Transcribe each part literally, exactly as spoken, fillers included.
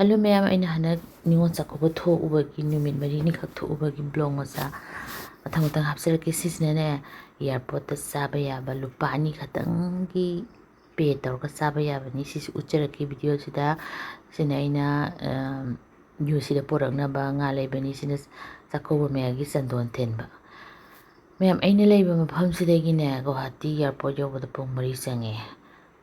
Hello ꯃꯌꯥꯝ, ꯑꯩꯅ ꯍꯟꯗꯛ ꯅꯤꯉꯣꯜ ꯆꯥꯛꯀꯧꯕ ꯊꯣꯛꯎꯕꯒꯤ, ꯅꯨꯃꯤꯠ ꯃꯔꯤꯅꯤ ꯈꯛ ꯊꯣꯛꯎꯕꯒꯤ vlog ꯃꯆꯥ ꯃꯊꯪ ꯃꯊꯪ ꯍꯥꯞꯆꯔꯛꯀꯦ꯫ ꯁꯤꯁꯤꯅꯅꯦ, airport ꯇ ꯆꯥꯕ ꯌꯥꯕ ꯂꯨꯄꯥ ꯑꯅꯤ ꯈꯛꯇꯪꯒꯤ pay ꯇꯧꯔꯒ ꯆꯥꯕ ꯌꯥꯕꯅꯤ꯫ ꯁꯤꯁꯨ ꯎꯠꯆꯔꯛꯀꯦ video ꯁꯤꯗ꯫ ꯁꯤꯅ ꯑꯩꯅ, ꯑꯝ, ꯌꯨ ꯁꯤꯗ ꯄꯨꯔꯛꯅꯕ ꯉꯥ ꯂꯩꯕꯅꯤ꯫ ꯁꯤꯅ ꯆꯥꯛꯀꯧꯕ ꯃꯌꯥꯒꯤ ꯆꯟꯗꯣꯟ ꯊꯤꯟꯕ꯫ ꯃꯌꯥꯝ, ꯑꯩꯅ ꯂꯩꯕ ꯃꯐꯝꯁꯤꯗꯒꯤꯅꯦ, ꯒꯨꯋꯥꯍꯥꯇꯤ airport ꯌꯧꯕꯗ ꯄꯨꯡ ꯃꯔꯤ ꯆꯪꯉꯦ꯫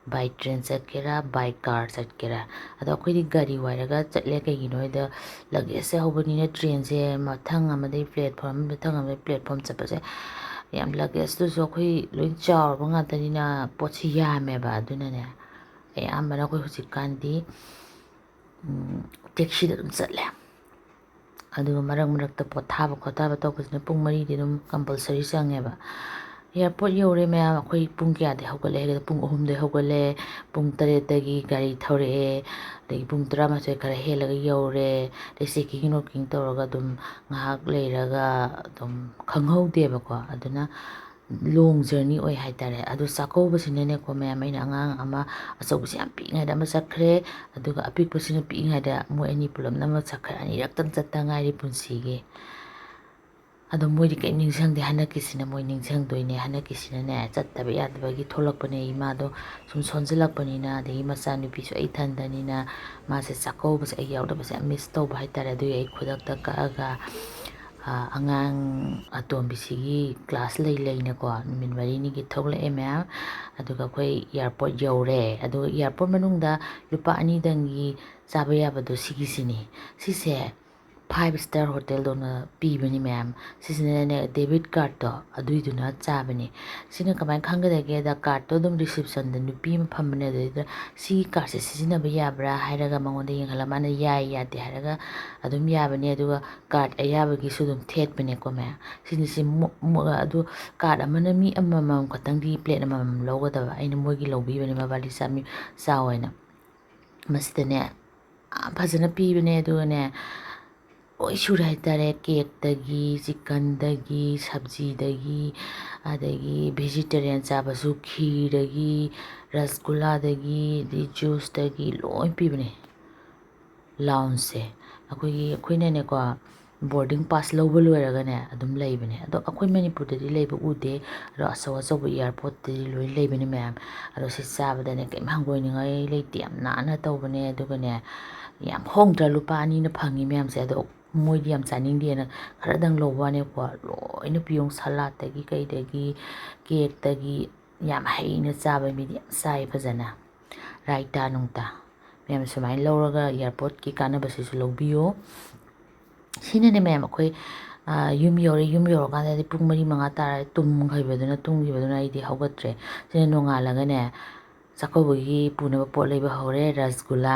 By train ꯆꯠꯀꯦꯔꯥ, by car ꯆꯠꯀꯦꯔꯥ꯫ ꯑꯗꯣ ꯑꯩꯈꯣꯏꯗꯤ ꯒꯥꯔꯤ ꯋꯥꯏꯔꯒ ꯆꯠꯂꯦ꯫ ꯀꯩꯒꯤꯅꯣ ꯍꯥꯏꯗ, luggage ꯁꯦ ꯍꯧꯕꯅꯤꯅ train ꯁꯦ ꯃꯊꯪ ꯑꯃꯗꯒꯤ platform ꯑꯃ, ꯃꯊꯪ ꯑꯃꯗꯒꯤ platform ꯆꯠꯄꯁꯦ ꯌꯥꯝ, luggage ꯇꯨꯁꯨ ꯑꯩꯈꯣꯏ ꯂꯣꯏ ꯆꯥꯎꯔꯕ ꯉꯥꯛꯇꯅꯤꯅ ꯄꯣꯠꯁꯤ ꯌꯥꯝꯃꯦꯕ꯫ ꯑꯗꯨꯅꯅꯦ, ꯑꯌꯥꯝꯕꯅ ꯑꯩꯈꯣꯏ ꯍꯧꯖꯤꯛꯀꯥꯟꯗꯤ, ꯎꯝ, taxi ꯗ ꯑꯗꯨꯝ ꯆꯠꯂꯦ꯫ ꯑꯗꯨꯒ ꯃꯔꯛ ꯃꯔꯛꯇ ꯄꯣꯊꯥꯕ ꯈꯣꯊꯥꯕ ꯇꯧꯕꯁꯤꯅ ꯄꯨꯡ ꯃꯔꯤꯗꯤ ꯑꯗꯨꯝ compulsory ꯆꯪꯉꯦꯕ꯫ Airport ꯌꯧꯔꯦ ꯃꯌꯥꯝ꯫ ꯑꯩꯈꯣꯏ ꯄꯨꯡ ꯀꯌꯥꯗꯒꯤ ꯍꯧꯒꯠꯂꯦ ꯍꯥꯏꯒꯦꯗ, ꯄꯨꯡ ꯑꯍꯨꯝꯗꯒꯤ ꯍꯧꯒꯠꯂꯦ, ꯄꯨꯡ ꯇꯔꯦꯠꯇꯒꯤ ꯒꯥꯔꯤ ꯊꯧꯔꯛꯑꯦ, ꯑꯗꯒꯤ ꯄꯨꯡ ꯇꯔꯥꯃꯥꯊꯣꯏ ꯈꯔ ꯍꯦꯜꯂꯒ ꯌꯧꯔꯦ꯫ ꯑꯗꯩ checking ꯅꯨꯀꯤꯡ ꯇꯧꯔꯒ ꯑꯗꯨꯝ ꯉꯥꯏꯍꯥꯛ ꯂꯩꯔꯒ ꯑꯗꯨꯝ ꯈꯪꯍꯧꯗꯦꯕꯀꯣ꯫ ꯑꯗꯨꯅ long journey ꯑꯣꯏ ꯍꯥꯏꯇꯥꯔꯦ꯫ ꯑꯗꯨ ꯆꯥꯛꯀꯧꯕꯁꯤꯅꯅꯦꯀꯣ ꯃꯌꯥꯝ, ꯑꯩꯅ ꯑꯉꯥꯡ ꯑꯃ, ꯑꯆꯧꯕꯁꯤ ꯌꯥꯝ ꯄꯤꯛꯏꯉꯩꯗ ꯑꯃ ꯆꯠꯈ꯭ꯔꯦ, ꯑꯗꯨꯒ ꯑꯄꯤꯛꯄꯁꯤꯅ ꯄꯤꯛꯏꯉꯩꯗ ꯃꯣꯏ ꯑꯅꯤ ꯄꯨꯂꯞꯅ ꯑꯃ ꯆꯠꯈ꯭ꯔꯦ꯫ ꯑꯅꯤꯔꯛꯇꯪ ꯆꯠꯇ ꯉꯥꯏꯔꯤ ꯄꯨꯟꯁꯤꯒꯤ꯫ ꯑꯗꯣ ꯃꯣꯏꯗꯤ ꯀꯔꯤꯝ ꯅꯤꯡꯁꯤꯡꯗꯦ꯫ ꯍꯟꯗꯛꯀꯤꯁꯤꯅ ꯃꯣꯏ ꯅꯤꯡꯁꯤꯡꯗꯣꯏꯅꯦ꯫ ꯍꯟꯗꯛꯀꯤꯁꯤꯅꯅꯦ, ꯆꯠꯇꯕ ꯌꯥꯗꯕꯒꯤ ꯊꯣꯛꯂꯛꯄꯅꯦ꯫ ꯏꯃꯥꯗꯣ ꯁꯨꯝ ꯁꯣꯟꯖꯜꯂꯛꯄꯅꯤꯅ, ꯑꯗꯒꯤ ꯃꯆꯥꯅꯨꯄꯤꯁꯨ ꯑꯩ ꯏꯊꯟꯗꯅꯤꯅ, ꯃꯥꯁꯦ ꯆꯥꯛꯀꯧꯕꯁꯦ ꯑꯩ ꯌꯥꯎꯗꯕꯁꯦ ꯌꯥꯝ miss ꯇꯧꯕ ꯍꯥꯏꯇꯥꯔꯦ꯫ ꯑꯗꯨꯒꯤ ꯑꯩ ꯈꯨꯗꯛꯇ ꯀꯛꯑꯒ, ꯑ, ꯑꯉꯥꯡ ꯑꯇꯣꯝꯕꯤꯁꯤꯒꯤ class ꯂꯩ ꯂꯩꯅꯀꯣ, ꯅꯨꯃꯤꯠ ꯃꯔꯤꯅꯤꯒꯤ ꯊꯣꯛꯂꯛꯑꯦ ꯃꯌꯥꯝ꯫ ꯑꯗꯨꯒ ꯑꯩꯈꯣꯏ airport ꯌꯧꯔꯦ꯫ ꯑꯗꯨꯒ airport ꯃꯅꯨꯡꯗ ꯂꯨꯄꯥ ꯑꯅꯤꯗꯪꯒꯤ ꯆꯥꯕ ꯌꯥꯕꯗꯣ ꯁꯤꯒꯤꯁꯤꯅꯤ꯫ ꯁꯤꯁꯦ five star hotel ꯗꯧꯅ ꯄꯤꯕꯅꯤ ꯃꯌꯥꯝ꯫ ꯁꯤꯁꯤꯅꯅꯦ, debit card ꯇꯣ ꯑꯗꯨꯏꯗꯨꯅ ꯆꯥꯕꯅꯤ꯫ ꯁꯤꯅ ꯀꯃꯥꯏꯅ ꯈꯪꯒꯗꯒꯦꯗ, card ꯇꯣ ꯑꯗꯨꯝ reception ꯗ ꯅꯨꯄꯤ ꯑꯃ ꯐꯝꯕꯅꯦ, ꯑꯗꯨꯗꯩꯗ "ꯁꯤꯒꯤ card ꯁꯦ ꯁꯤꯖꯤꯟꯅꯕ ꯌꯥꯕ꯭ꯔꯥ?" ꯍꯥꯏꯔꯒ ꯃꯉꯣꯟꯗ ꯌꯦꯡꯍꯜꯂ ꯃꯥꯅ "ꯌꯥꯏ, ꯌꯥꯗꯦ" ꯍꯥꯏꯔꯒ ꯑꯗꯨꯝ ꯌꯥꯕꯅꯦ꯫ ꯑꯗꯨꯒ card ꯑꯌꯥꯕꯒꯤꯁꯨ ꯑꯗꯨꯝ ꯊꯦꯠꯄꯅꯦꯀꯣ ꯃꯌꯥꯝ꯫ ꯁꯤꯅ ꯁꯤ ꯃꯨ-, ꯃꯨ-, ꯑꯗꯨ card ꯑꯃꯅ ꯃꯤ ꯑꯃꯃꯝ ꯈꯛꯇꯪꯗꯤ plate ꯑꯃꯃꯝ ꯂꯧꯒꯗꯕ꯫ ꯑꯩꯅ ꯃꯣꯏꯒꯤ ꯂꯧꯕꯤꯕꯅꯦ, ꯃꯕꯥꯅꯤ ꯆꯥꯃꯤ-, ꯆꯥꯎ ꯍꯥꯏꯅ꯫ ꯃꯁꯤꯗꯅꯦ, ꯌꯥꯝ ꯐꯖꯅ ꯄꯤꯕꯅꯦ꯫ ꯑꯗꯨꯒꯅꯦ, ꯂꯣꯏ ꯁꯨꯔꯦ ꯍꯥꯏꯇꯥꯔꯦ꯫ Cake ꯇꯒꯤ, chicken ꯗꯒꯤ, ꯁꯕꯖꯤꯗꯒꯤ, ꯑꯗꯒꯤ vegetarian ꯆꯥꯕꯁꯨ ꯈꯤꯔꯗꯒꯤ, ꯔꯁꯒꯨꯜꯂꯥꯗꯒꯤ, ꯑꯗꯩ juice ꯇꯒꯤ ꯂꯣꯏ ꯄꯤꯕꯅꯦ꯫ ꯂꯥꯎꯟꯁꯁꯦ꯫ ꯑꯩꯈꯣꯏꯒꯤ, ꯑꯩꯈꯣꯏꯅꯅꯦꯀꯣ, ꯕꯣꯔꯗꯤꯡ ꯄꯥꯁ ꯂꯧꯕ ꯂꯣꯏꯔꯒꯅꯦ ꯑꯗꯨꯝ ꯂꯩꯕꯅꯦ꯫ ꯑꯗꯣ ꯑꯩꯈꯣꯏ ꯃꯅꯤꯄꯨꯔꯗꯗꯤ ꯂꯩꯕ ꯎꯗꯦ꯫ ꯑꯗꯣ ꯑꯆꯧ ꯑꯆꯧꯕ ꯏꯌꯥꯔꯄꯣꯔꯠꯇꯗꯤ ꯂꯣꯏ ꯂꯩꯕꯅꯦ ꯃꯌꯥꯝ꯫ ꯑꯗꯣ ꯁꯤ ꯆꯥꯕꯗꯅꯦ ꯀꯩꯝ ꯍꯪꯒꯣꯏꯅꯤꯡꯉꯥꯏ ꯂꯩꯇꯦ, ꯌꯥꯝ ꯅꯥꯟꯅ ꯇꯧꯕꯅꯦ꯫ ꯑꯗꯨꯒꯅꯦ ꯌꯥꯝ ꯍꯣꯡꯗ꯭ꯔꯥ, ꯂꯨꯄꯥ ꯑꯅꯤꯅ ꯐꯪꯉꯤ ꯃꯌꯥꯝꯁꯦ꯫ ꯑꯗꯣ ꯃꯣꯏꯗꯤ ꯌꯥꯝ ꯆꯥꯅꯤꯡꯗꯦꯅ ꯈꯔꯗꯪ ꯂꯧꯕ ꯋꯥꯅꯦꯀꯣ꯫ ꯂꯣꯏꯅ ꯄꯤꯌꯣꯡ, ꯁꯂꯥꯠꯇꯒꯤ ꯀꯩꯗꯒꯤ ꯀꯦꯛꯇꯒꯤ ꯌꯥꯝ ꯍꯩꯅ ꯆꯥꯕ ꯃꯤꯗꯤ ꯌꯥꯝ ꯆꯥꯏ ꯐꯖꯅ꯫ ꯔꯥꯏꯇꯥ ꯅꯨꯡꯇꯥ ꯃꯌꯥꯝ ꯁꯨꯃꯥꯏꯅ ꯂꯧꯔꯒ ꯏꯌꯥꯔꯄꯣꯔꯠꯀꯤ ꯀꯥꯟꯅꯕꯁꯤꯁꯨ ꯂꯧꯕꯤꯌꯨ꯫ ꯁꯤꯅꯅꯦ ꯃꯌꯥꯝ ꯑꯩꯈꯣꯏ, ꯑ, ꯌꯨꯝ ꯌꯧꯔꯦ꯫ ꯌꯨꯝ ꯌꯧꯔꯀꯥꯟꯗꯗꯤ ꯄꯨꯡ ꯃꯔꯤ ꯃꯉꯥ ꯇꯥꯔꯦ꯫ ꯇꯨꯝꯈꯤꯕꯗꯨꯅ, ꯇꯨꯝꯈꯤꯕꯗꯨꯅ ꯑꯩꯗꯤ ꯍꯧꯒꯠꯇ꯭ꯔꯦ꯫ ꯁꯤꯅ ꯅꯣꯡꯉꯥꯜꯂꯒꯅꯦ ꯆꯥꯛꯀꯧꯕꯒꯤ ꯄꯨꯅꯕ ꯄꯣꯠ ꯂꯩꯕ ꯍꯧꯔꯦ꯫ ꯔꯁꯒꯨꯂꯥ,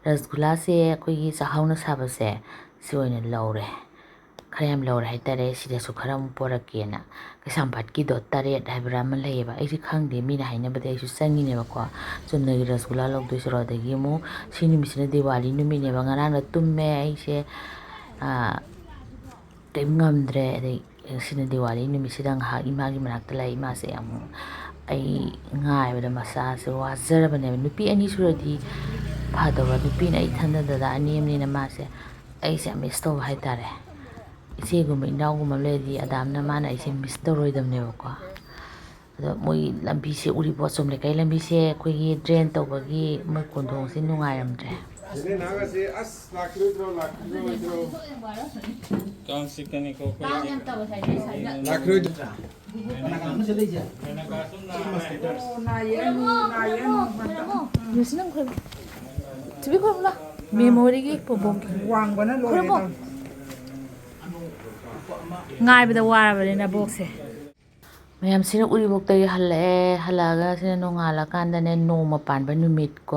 ꯔꯁꯒꯨꯂꯥꯁꯦ ꯑꯩꯈꯣꯏꯒꯤ ꯆꯥꯛꯍꯥꯎꯅ ꯁꯥꯕꯁꯦ, ꯁꯤ ꯑꯣꯏꯅ ꯂꯧꯔꯦ꯫ ꯈꯔ ꯌꯥꯝ ꯂꯧꯔꯦ ꯍꯥꯏꯇꯥꯔꯦ꯫ ꯁꯤꯗꯁꯨ ꯈꯔ ꯑꯃꯨꯛ ꯄꯣꯔꯛꯀꯦꯅ꯫ ꯀꯩꯁꯥꯝꯄꯥꯠꯀꯤꯗꯣ ꯇꯔꯦꯠ ꯍꯥꯏꯕ꯭ꯔꯥ ꯑꯃ ꯂꯩꯌꯦꯕ꯫ ꯑꯩꯁꯦ ꯈꯪꯗꯦ, ꯃꯤꯅ ꯍꯥꯏꯅꯕꯗꯤ ꯑꯩꯁꯨ ꯆꯪꯉꯤꯅꯦꯕꯀꯣ꯫ ꯆꯨꯝꯅꯒꯤ ꯔꯁꯒꯨꯂꯥ ꯂꯧꯗꯣꯏ ꯁꯔꯨꯛ꯫ ꯑꯗꯒꯤ ꯑꯃꯨꯛ ꯁꯤ ꯅꯨꯃꯤꯠꯁꯤꯅ ꯗꯤꯋꯥꯂꯤ ꯅꯨꯃꯤꯠꯅꯦꯕ꯫ ꯉꯔꯥꯡꯅ ꯇꯨꯝꯃꯦ ꯑꯩꯁꯦ, ꯑꯥ, ꯀꯩꯝ ꯉꯝꯗ꯭ꯔꯦ꯫ ꯑꯗꯩ ꯁꯤꯅ ꯗꯤꯋꯥꯂꯤ ꯅꯨꯃꯤꯠꯁꯤꯗ ꯉꯥꯏꯍꯥꯛ ꯏꯃꯥꯒꯤ ꯃꯅꯥꯛꯇ ꯂꯩ꯫ ꯏꯃꯥꯁꯦ ꯌꯥꯝ, ꯑꯩ ꯉꯥꯏꯕꯗ ꯃꯁꯥꯁꯦ ꯋꯥꯖꯔꯕꯅꯦꯕ꯫ ꯅꯨꯄꯤ ꯑꯅꯤ ꯁꯨꯔꯗꯤ ꯐꯗꯧꯕ, ꯅꯨꯄꯤꯅ ꯑꯩ ꯏꯊꯟꯗ ꯗꯗꯥ ꯑꯅꯤ ꯑꯃꯅꯤꯅ ꯃꯥꯁꯦ ꯑꯩꯁꯦ ꯌꯥꯝ ꯃꯤꯁ ꯇꯧꯕ ꯍꯥꯏꯇꯥꯔꯦ꯫ ꯏꯆꯦꯒꯨꯝꯕ ꯏꯅꯥꯎꯒꯨꯝꯕ ꯑꯃ ꯂꯩꯔꯗꯤ ꯑꯗꯥꯝꯅ ꯃꯥꯅ ꯑꯩꯁꯦ ꯃꯤꯁ ꯇꯧꯔꯣꯏꯗꯕꯅꯦꯕꯀꯣ꯫ ꯑꯗꯣ ꯃꯣꯏ ꯂꯝꯕꯤꯁꯦ, ꯎꯔꯤꯄꯣꯛ ꯑꯆꯨꯝꯂꯩꯀꯥꯏ ꯂꯝꯕꯤꯁꯦ ꯑꯩꯈꯣꯏꯒꯤ ꯗ꯭ꯔꯦꯟ ꯇꯧꯕꯒꯤ ꯃꯣꯏ ꯀꯣꯟꯊꯣꯡꯁꯦ ꯅꯨꯡꯉꯥꯏꯔꯝꯗ꯭ꯔꯦ꯫ ꯑꯁ, ꯂꯥꯛꯈꯤꯔꯣꯏꯗ꯭ꯔꯣ, ꯂꯥꯛꯈꯤꯔꯣꯏꯗ꯭ꯔꯣ? ꯀꯥꯡ ꯆꯤꯛꯀꯅꯤꯀꯣ ꯑꯩꯈꯣꯏꯗꯤ꯫ ꯂꯥꯛꯈꯤꯔꯣꯏꯗ꯭ꯔꯥ? ꯃꯦꯃꯣꯔꯤꯒꯤ ꯄꯣꯕꯣꯝ꯫ ꯋꯥꯡꯕꯅ ꯂꯣꯏꯔꯦ ꯈꯨꯔꯨꯝꯃꯣ꯫ ꯇꯧꯔꯤ꯫ ꯉꯥꯏꯕꯗ ꯋꯥꯔꯕꯅꯦ ꯅꯕꯣꯛꯁꯦ꯫ ꯃꯌꯥꯝꯁꯤꯅ ꯎꯔꯤꯄꯣꯛꯇꯒꯤ ꯍꯜꯂꯛꯑꯦ꯫ ꯍꯜꯂꯛꯑꯒ ꯁꯤꯅ ꯅꯣꯡꯉꯥꯜꯂꯀꯥꯟꯗꯅꯦ, ꯅꯣꯡꯃ ꯄꯥꯟꯕ ꯅꯨꯃꯤꯠ ꯀꯣ꯫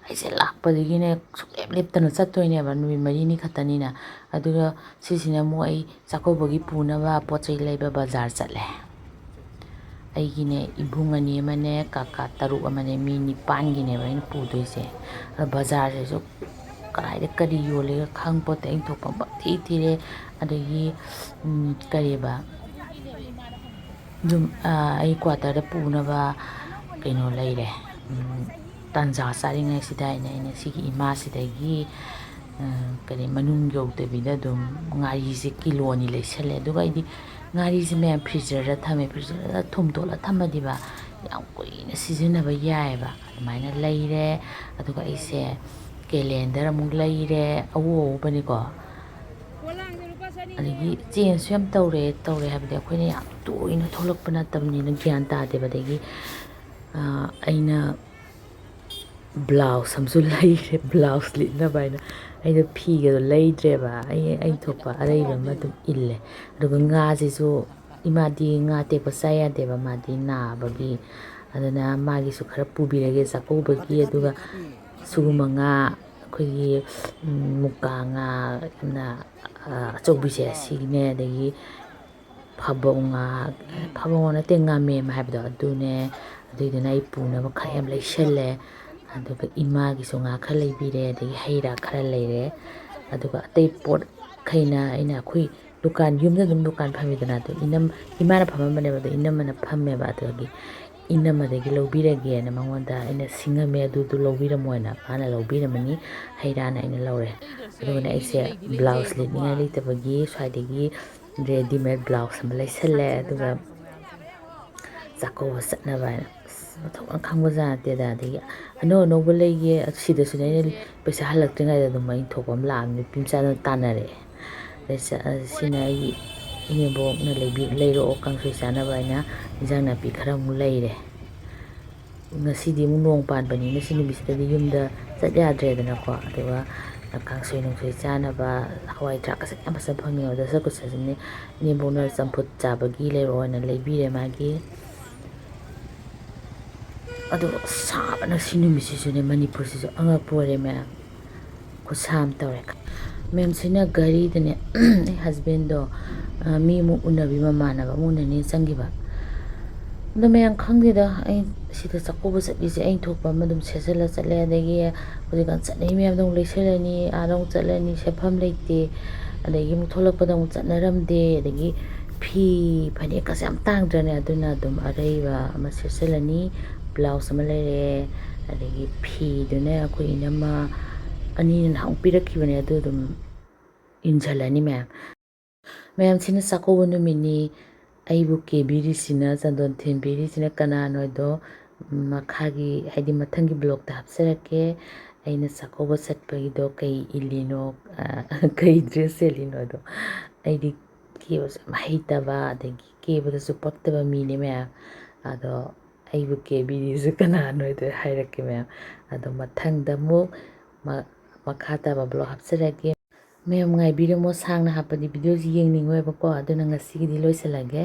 ꯑꯩꯁꯦ ꯂꯥꯛꯄꯗꯒꯤꯅꯦ ꯁꯨꯡꯂꯦꯞ ꯂꯦꯞꯇꯅ ꯆꯠꯇꯣꯏꯅꯦꯕ, ꯅꯨꯃꯤꯠ ꯃꯔꯤꯅꯤ ꯈꯛꯇꯅꯤꯅ꯫ ꯑꯗꯨꯒ ꯁꯤꯁꯤꯅ ꯑꯃꯨꯛ ꯑꯩ ꯆꯥꯛꯀꯧꯕꯒꯤ ꯄꯨꯅꯕ ꯄꯣꯠ ꯆꯩ ꯂꯩꯕ ꯕꯖꯥꯔ ꯆꯠꯂꯦ꯫ ꯑꯩꯒꯤꯅꯦ ꯏꯕꯨꯡ ꯑꯅꯤ ꯑꯃꯅꯦ ꯀꯀꯥ ꯇꯔꯨꯛ ꯑꯃꯅꯦ, ꯃꯤ ꯅꯤꯄꯥꯟꯒꯤꯅꯦꯕ ꯑꯩꯅ ꯄꯨꯗꯣꯏꯁꯦ꯫ ꯑꯗꯣ ꯕꯖꯥꯔꯁꯤꯁꯨ ꯀꯗꯥꯏꯗ ꯀꯔꯤ ꯌꯣꯜꯂꯤꯒ ꯈꯪꯄꯣꯠꯇꯦ꯫ ꯑꯩꯅ ꯊꯣꯛꯄ ꯄꯪꯊꯤ ꯊꯤꯔꯦ꯫ ꯑꯗꯒꯤ, ꯎꯝ, ꯀꯔꯤꯕ, ꯑꯗꯨꯝ, ꯑ, ꯑꯩ ꯀ꯭ꯋꯥꯇꯔꯗ ꯄꯨꯅꯕ ꯀꯩꯅꯣ ꯂꯩꯔꯦ, ꯎꯝ, ꯇꯥꯟꯖꯥ ꯆꯥꯔꯤꯉꯩꯁꯤꯗ ꯑꯩꯅ, ꯑꯩꯅ ꯁꯤꯒꯤ ꯏꯃꯥꯁꯤꯗꯒꯤ, ꯑ, ꯀꯔꯤ, ꯃꯅꯨꯡ ꯌꯧꯗꯕꯤꯗ ꯑꯗꯨꯝ ꯉꯥꯔꯤꯁꯦ ꯀꯤꯂꯣ ꯑꯅꯤ ꯂꯩꯁꯜꯂꯦ꯫ ꯑꯗꯨꯒ ꯑꯩꯗꯤ ꯉꯥꯔꯤꯁꯦ ꯃꯌꯥꯝ ꯐ꯭ꯔꯤꯖꯔꯗ ꯊꯝꯃꯦ꯫ ꯐ꯭ꯔꯤꯖꯔꯗ ꯊꯨꯝ ꯇꯣꯠꯂ ꯊꯝꯃꯗꯤꯕ ꯌꯥꯝ ꯀꯨꯏꯅ ꯁꯤꯖꯤꯟꯅꯕ ꯌꯥꯏꯑꯕ꯫ ꯑꯗꯨꯃꯥꯏꯅ ꯂꯩꯔꯦ꯫ ꯑꯗꯨꯒ ꯑꯩꯁꯦ ꯀꯦꯂꯦꯟꯗꯔ ꯑꯃꯨꯛ ꯂꯩꯔꯦ, ꯑꯎ ꯑꯎꯕꯅꯤꯀꯣ꯫ ꯑꯗꯒꯤ ꯆꯦꯟꯖꯁꯨ ꯌꯥꯝ ꯇꯧꯔꯦ꯫ ꯇꯧꯔꯦ ꯍꯥꯏꯕꯗꯤ ꯑꯩꯈꯣꯏꯅ ꯌꯥꯝ ꯇꯣꯏꯅ ꯊꯣꯛꯂꯛꯄ ꯅꯠꯇꯕꯅꯤꯅ ꯒ꯭ꯌꯥꯟ ꯇꯥꯗꯦꯕ꯫ ꯑꯗꯒꯤ, ꯑ, ꯑꯩꯅ ꯕ꯭ꯂꯥꯎꯁ ꯑꯃꯁꯨ ꯂꯩꯔꯦ, ꯕ꯭ꯂꯥꯎꯁ ꯂꯤꯠꯅꯕ ꯍꯥꯏꯅ꯫ ꯑꯩꯅ ꯐꯤꯒꯗꯣ ꯂꯩꯗ꯭ꯔꯦꯕ, ꯑꯩ, ꯑꯩ ꯊꯣꯛꯄ ꯑꯔꯩꯕ ꯑꯃ ꯑꯗꯨꯝ ꯏꯜꯂꯦ꯫ ꯑꯗꯨꯒ ꯉꯥꯁꯤꯁꯨ, ꯏꯃꯥꯗꯤ ꯉꯥ ꯑꯇꯦꯛꯄ ꯆꯥ ꯌꯥꯗꯦꯕ, ꯃꯥꯗꯤ ꯅꯥꯕꯒꯤ꯫ ꯑꯗꯨꯅ ꯃꯥꯒꯤꯁꯨ ꯈꯔ ꯄꯨꯕꯤꯔꯒꯦ ꯆꯥꯛꯀꯧꯕꯒꯤ꯫ ꯑꯗꯨꯒ ꯁꯤꯒꯨꯝꯕ ꯉꯥ, ꯑꯩꯈꯣꯏꯒꯤ, ꯎꯝ, ꯃꯨꯀꯥ ꯉꯥ, ꯌꯥꯝꯅ, ꯑ, ꯑꯆꯧꯕꯤꯁꯦ, ꯁꯤꯅꯦ꯫ ꯑꯗꯒꯤ ꯐꯥꯕꯧ ꯉꯥ, ꯐꯥꯕꯧ ꯉꯥ ꯅꯠꯇꯦ, ꯉꯥꯃꯦꯝ ꯍꯥꯏꯕꯗꯣ ꯑꯗꯨꯅꯦ꯫ ꯑꯗꯨꯏꯗꯨꯅ ꯑꯩ ꯄꯨꯅꯕ ꯈꯔ ꯌꯥꯝ ꯂꯩꯁꯜꯂꯦ꯫ ꯑꯗꯨꯒ ꯏꯃꯥꯒꯤꯁꯨ ꯉꯥ ꯈꯔ ꯂꯩꯕꯤꯔꯦ, ꯑꯗꯒꯤ ꯍꯩ ꯔꯥ ꯈꯔ ꯂꯩꯔꯦ꯫ ꯑꯗꯨꯒ ꯑꯇꯩ ꯄꯣꯠꯈꯩꯅ ꯑꯩꯅ ꯑꯩꯈꯣꯏ ꯗꯨꯀꯥꯟ, ꯌꯨꯝꯗ ꯑꯗꯨꯝ ꯗꯨꯀꯥꯟ ꯐꯝꯃꯤꯗꯅ, ꯑꯗꯨ ꯏꯅꯝ-, ꯏꯃꯥꯅ ꯐꯝꯃꯝꯕꯅꯦꯕ, ꯑꯗꯣ ꯏꯅꯝꯃꯅ ꯐꯝꯃꯦꯕ꯫ ꯑꯗꯨꯒꯤ ꯏꯅꯝꯃꯗꯒꯤ ꯂꯧꯕꯤꯔꯒꯦꯅ ꯃꯉꯣꯟꯗ ꯑꯩꯅ ꯁꯤꯡꯉꯝꯃꯦ, ꯑꯗꯨꯗꯨ ꯂꯧꯕꯤꯔꯝꯃꯣꯅ ꯃꯥꯅ ꯂꯧꯕꯤꯔꯝꯃꯅꯤ, ꯍꯩ ꯔꯥꯅ ꯑꯩꯅ ꯂꯧꯔꯦ꯫ ꯑꯗꯨꯒꯅꯦ ꯑꯩꯁꯦ ꯕ꯭ꯂꯥꯎꯁ ꯂꯤꯠꯅꯤꯡꯉꯥꯏ ꯂꯩꯇꯕꯒꯤ ꯁ꯭ꯋꯥꯏꯗꯒꯤ ꯔꯦꯗꯤꯃꯦꯗ ꯕ꯭ꯂꯥꯎꯁ ꯑꯃ ꯂꯩꯁꯜꯂꯦ꯫ ꯑꯗꯨꯒ ꯆꯥꯛꯀꯧꯕ ꯆꯠꯅꯕ ꯍꯥꯏꯅ꯫ ꯑꯁ, ꯃꯊꯣꯡ ꯃꯔꯝ ꯈꯪꯕ ꯖꯥꯠ ꯅꯠꯇꯦꯗ꯫ ꯑꯗꯒꯤ ꯑꯅꯧ ꯑꯅꯧꯕ ꯂꯩꯒꯦ, ꯁꯤꯗꯁꯨꯅꯦ ꯑꯩꯅ ꯄꯩꯁꯥ ꯍꯜꯂꯛꯇ꯭ꯔꯤꯉꯩꯗ ꯑꯗꯨꯝ ꯑꯩ ꯊꯣꯛꯄ ꯑꯃ ꯂꯥꯛꯑꯕꯅꯤ, ꯅꯨꯄꯤ ꯃꯆꯥꯗꯨꯅ ꯇꯥꯟꯅꯔꯛꯑꯦ꯫ ꯑꯗꯩ ꯆ-, ꯑ, ꯁꯤꯅ ꯑꯩꯒꯤ ꯏꯅꯦꯝꯕꯣꯛꯅ ꯂꯩꯕꯤ-, ꯂꯩꯔꯛꯑꯣ ꯀꯥꯡꯁꯣꯏ ꯆꯥꯅꯕ ꯍꯥꯏꯅ ꯏꯟꯖꯥꯡ ꯅꯥꯄꯤ ꯈꯔ ꯑꯃꯨꯛ ꯂꯩꯔꯦ꯫ ꯉꯁꯤꯗꯤ ꯑꯃꯨꯛ ꯅꯣꯡ ꯄꯥꯟꯕꯅꯤꯅ ꯁꯤ ꯅꯨꯃꯤꯠꯁꯤꯗꯗꯤ ꯌꯨꯝꯗ ꯆꯠ ꯌꯥꯗ꯭ꯔꯦꯗꯅꯀꯣ꯫ ꯑꯗꯨꯒ ꯀꯥꯡꯁꯣꯏ ꯅꯨꯡꯁꯣꯏ ꯆꯥꯅꯕ ꯍꯋꯥꯏ ꯊ꯭ꯔꯥꯛꯀꯁꯦ ꯌꯥꯝ ꯐꯖꯅ ꯐꯪꯉꯦꯕ꯫ ꯗꯁꯀꯨꯁꯁꯤꯅꯦ ꯏꯅꯦꯝꯕꯣꯛꯅ ꯆꯝꯐꯨꯠ ꯆꯥꯕꯒꯤ ꯂꯩꯔꯛꯑꯣꯅ ꯂꯩꯕꯤꯔꯦ ꯃꯥꯒꯤ꯫ ꯑꯗꯨꯒ ꯁꯥꯕꯅ ꯁꯤ ꯅꯨꯃꯤꯠꯁꯤꯁꯨꯅꯦ, ꯃꯅꯤꯄꯨꯔꯁꯤꯁꯨ ꯑꯉꯛꯄ ꯑꯣꯏꯔꯦ ꯃꯌꯥꯝ꯫ ꯈꯨꯠꯁꯥ ꯑꯃ ꯇꯧꯔꯦ꯫ ꯃꯦꯝꯁꯤꯅ ꯘꯔꯤꯗꯅꯦ, ꯑꯩ ꯍꯁꯕꯦꯟꯗꯣ, ꯑ, ꯃꯤ ꯑꯃꯨꯛ ꯎꯅꯕꯤ, ꯃꯃꯥꯟꯅꯕ ꯑꯃ ꯎꯅꯅꯤ ꯆꯪꯈꯤꯕ꯫ ꯑꯗꯣ ꯃꯌꯥꯝ ꯈꯪꯗꯦꯗ, ꯑꯩ ꯁꯤꯗ ꯆꯥꯛꯀꯧꯕ ꯆꯠꯂꯤꯁꯦ ꯑꯩ ꯊꯣꯛꯄ ꯑꯃ ꯑꯗꯨꯝ ꯁꯦꯠꯆꯜꯂ ꯆꯠꯂꯦ꯫ ꯑꯗꯒꯤ ꯍꯧꯖꯤꯛꯀꯥꯟ ꯆꯠꯅꯩ ꯃꯌꯥꯝꯗꯣ ꯑꯃꯨꯛ ꯂꯩꯁꯜꯂꯅꯤ, ꯑꯥꯗ ꯑꯃꯨꯛ ꯆꯠꯂꯅꯤ, ꯁꯦꯠꯐꯝ ꯂꯩꯇꯦ꯫ ꯑꯗꯒꯤ ꯑꯃꯨꯛ ꯊꯣꯛꯂꯛꯄꯗ ꯑꯃꯨꯛ ꯆꯠꯅꯔꯝꯗꯦ꯫ ꯑꯗꯒꯤ ꯐꯤ ꯐꯅꯦꯛꯀꯁꯦ ꯌꯥꯝ ꯇꯥꯡꯗ꯭ꯔꯅꯦ? ꯑꯗꯨꯅ ꯑꯗꯨꯝ ꯑꯔꯩꯕ ꯑꯃ ꯁꯦꯠꯆꯜꯂꯅꯤ, ꯕ꯭ꯂꯥꯎꯁ ꯑꯃ ꯂꯩꯔꯦ, ꯑꯗꯒꯤ ꯐꯤꯗꯨꯅ ꯑꯩꯈꯣꯏ ꯏꯅꯝꯃ ꯑꯅꯤꯅ ꯅꯍꯥꯟ ꯄꯤꯔꯛꯈꯤꯕꯅꯦ, ꯑꯗꯨ ꯑꯗꯨꯝ ꯏꯟꯁꯤꯜꯂꯅꯤ ꯃꯌꯥꯝ꯫ ꯃꯌꯥꯝꯁꯤꯅ ꯆꯥꯛꯀꯧꯕ ꯅꯨꯃꯤꯠꯅꯤ꯫ ꯑꯩꯕꯨ ꯀꯦꯕꯤꯔꯤꯁꯤꯅ, ꯆꯟꯗꯣꯟ ꯊꯤꯟꯕꯤꯔꯤꯁꯤꯅ ꯀꯅꯥꯅꯣꯗꯣ ꯃꯈꯥꯒꯤ, ꯍꯥꯏꯗꯤ ꯃꯊꯪꯒꯤ ꯕ꯭ꯂꯣꯛꯇ ꯍꯥꯞꯆꯔꯛꯀꯦ꯫ ꯑꯩꯅ ꯆꯥꯛꯀꯧꯕ ꯆꯠꯄꯒꯤꯗꯣ ꯀꯩ ꯏꯜꯂꯤꯅꯣ, ꯀꯩ ꯗ꯭ꯔꯦꯁ ꯁꯦꯠꯂꯤꯅꯣꯗꯣ꯫ ꯑꯩꯗꯤ ꯀꯦꯕꯁꯨ ꯌꯥꯝ ꯍꯩꯇꯕ, ꯑꯗꯒꯤ ꯀꯦꯕꯗꯁꯨ ꯄꯛꯇꯕ ꯃꯤꯅꯦ ꯃꯌꯥꯝ꯫ ꯑꯗꯣ ꯑꯩꯕꯨ ꯀꯦꯕꯤꯔꯤꯁꯦ ꯀꯅꯥꯅꯣꯗꯣ ꯍꯥꯏꯔꯛꯀꯦ ꯃꯌꯥꯝ꯫ ꯑꯗꯣ ꯃꯊꯪꯗ ꯑꯃꯨꯛ ꯃ-, ꯃꯈꯥ ꯇꯥꯕ ꯕ꯭ꯂꯣꯛ ꯍꯥꯞꯆꯔꯛꯀꯦ꯫ ꯃꯌꯥꯝ ꯉꯥꯏꯕꯤꯔꯝꯃꯣ, ꯁꯥꯡꯅ ꯍꯥꯞꯄꯗꯤ ꯚꯤꯗꯤꯑꯣꯁꯤ ꯌꯦꯡꯅꯤꯡꯉꯣꯏꯕꯀꯣ꯫ ꯑꯗꯨꯅ ꯉꯁꯤꯒꯤꯗꯤ ꯂꯣꯏꯁꯤꯜꯂꯒꯦ꯫